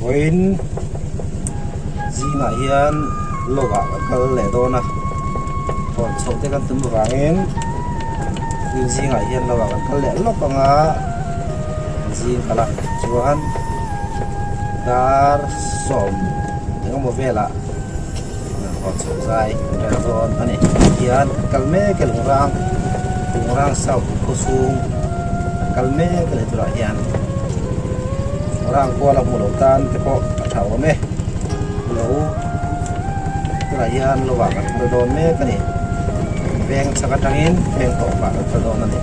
Vawiin zingah hian log ah kan kal leh dawn a rawn chhoh te kan tum avangin vawiin zingah hian log ah kan kal leh lawk ang a zing kal a chuan dar sawm engemaw velah rawn chhoh zai kan rel dawn a ni tihian kan kal mek a lungrang lungrang south khawchhung kan kal mek a ni turah hian lungrang kual a hmuh loh tan te pawh a tha awm e lo tunah hian lo ah kan kal dawn mek a ni veng chhak atangin veng tawp ah kan kal dawn a ni.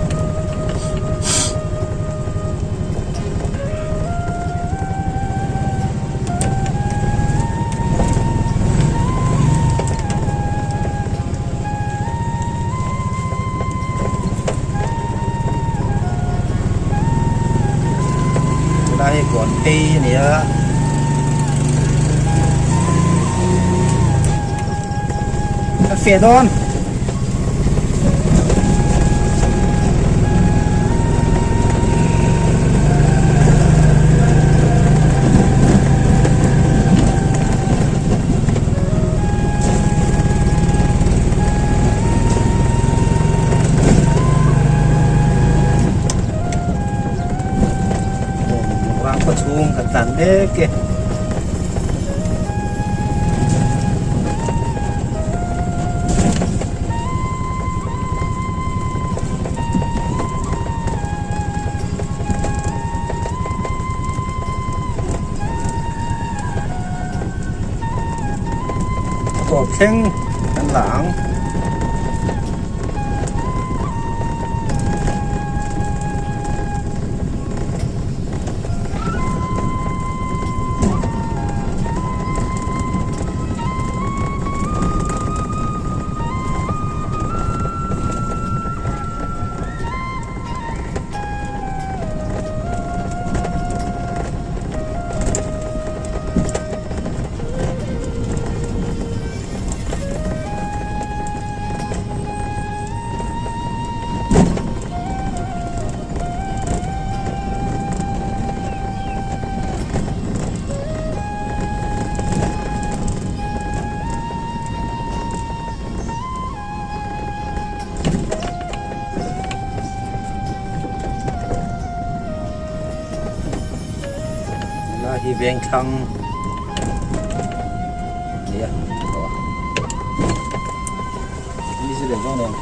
Helai hi kawn phei a ni a a feh dawn. Rangkhaw chhung kan tlan mek e. Tawp thleng kan la ang. Helai hi veng thlang a ni a ni chu leh zawng nen.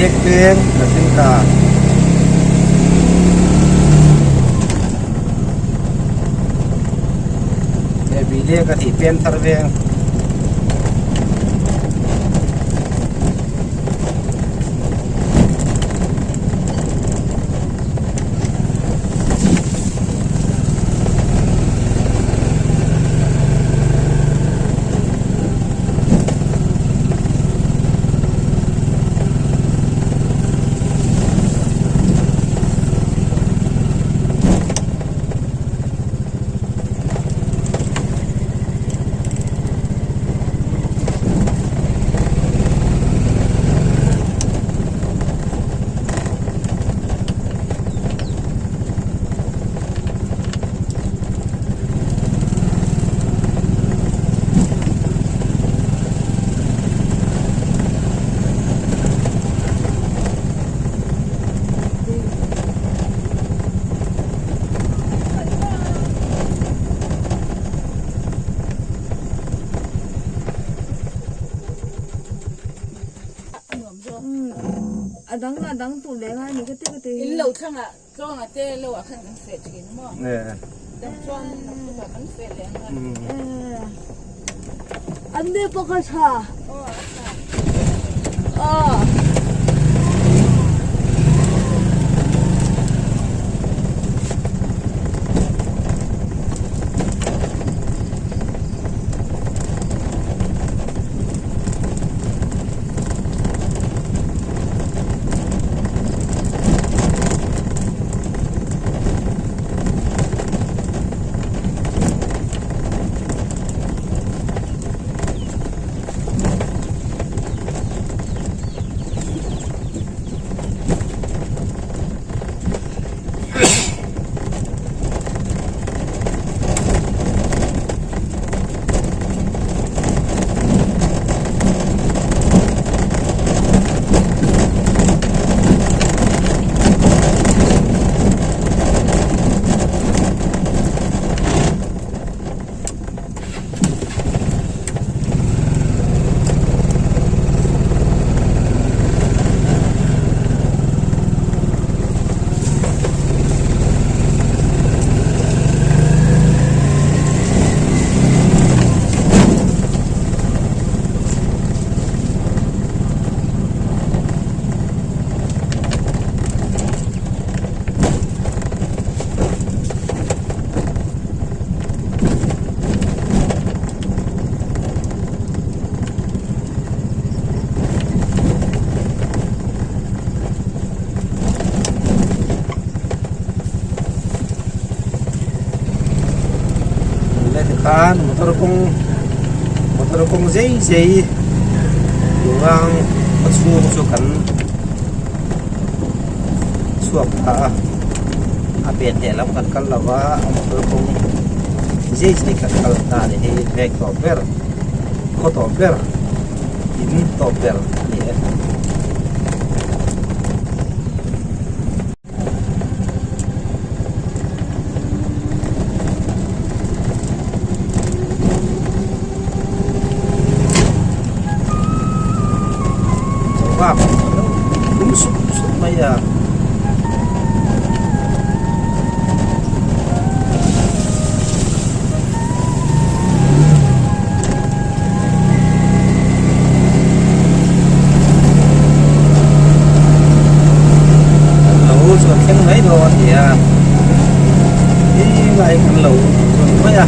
Dek peng ka thleng ta. Bilek a tih pem thar veng. A dang a dang tur leh ngai ni ka ti ka ti. In lo thlangah Tlawnga te lo ah khan kan feh thin maw? Dam chuan naktukah kan feh leh ang a. An ni pawh ka tha. Aw a tha. Aw. Khan motor kawng motor kawng zei zei duhang a chhung chu kan chhuak ta a a pen leh lam kan kal lo va a motor kawng zei zei kan kal ta a ni hei veng tawp ber khaw tawp ber in tawp ber a ni e. Bak lum sup sup mai a. Lo chu kan thleng mai dawn a ni a helai kan lo chu a ni mai a.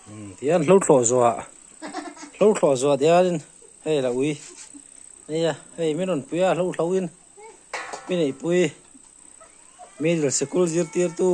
Tihian hlo thlawh zuah hlo thlawh zuah tihianin hei la ui nia hei min rawn pui a hlo hlo in mi neihpui middle sikul zirtirtu.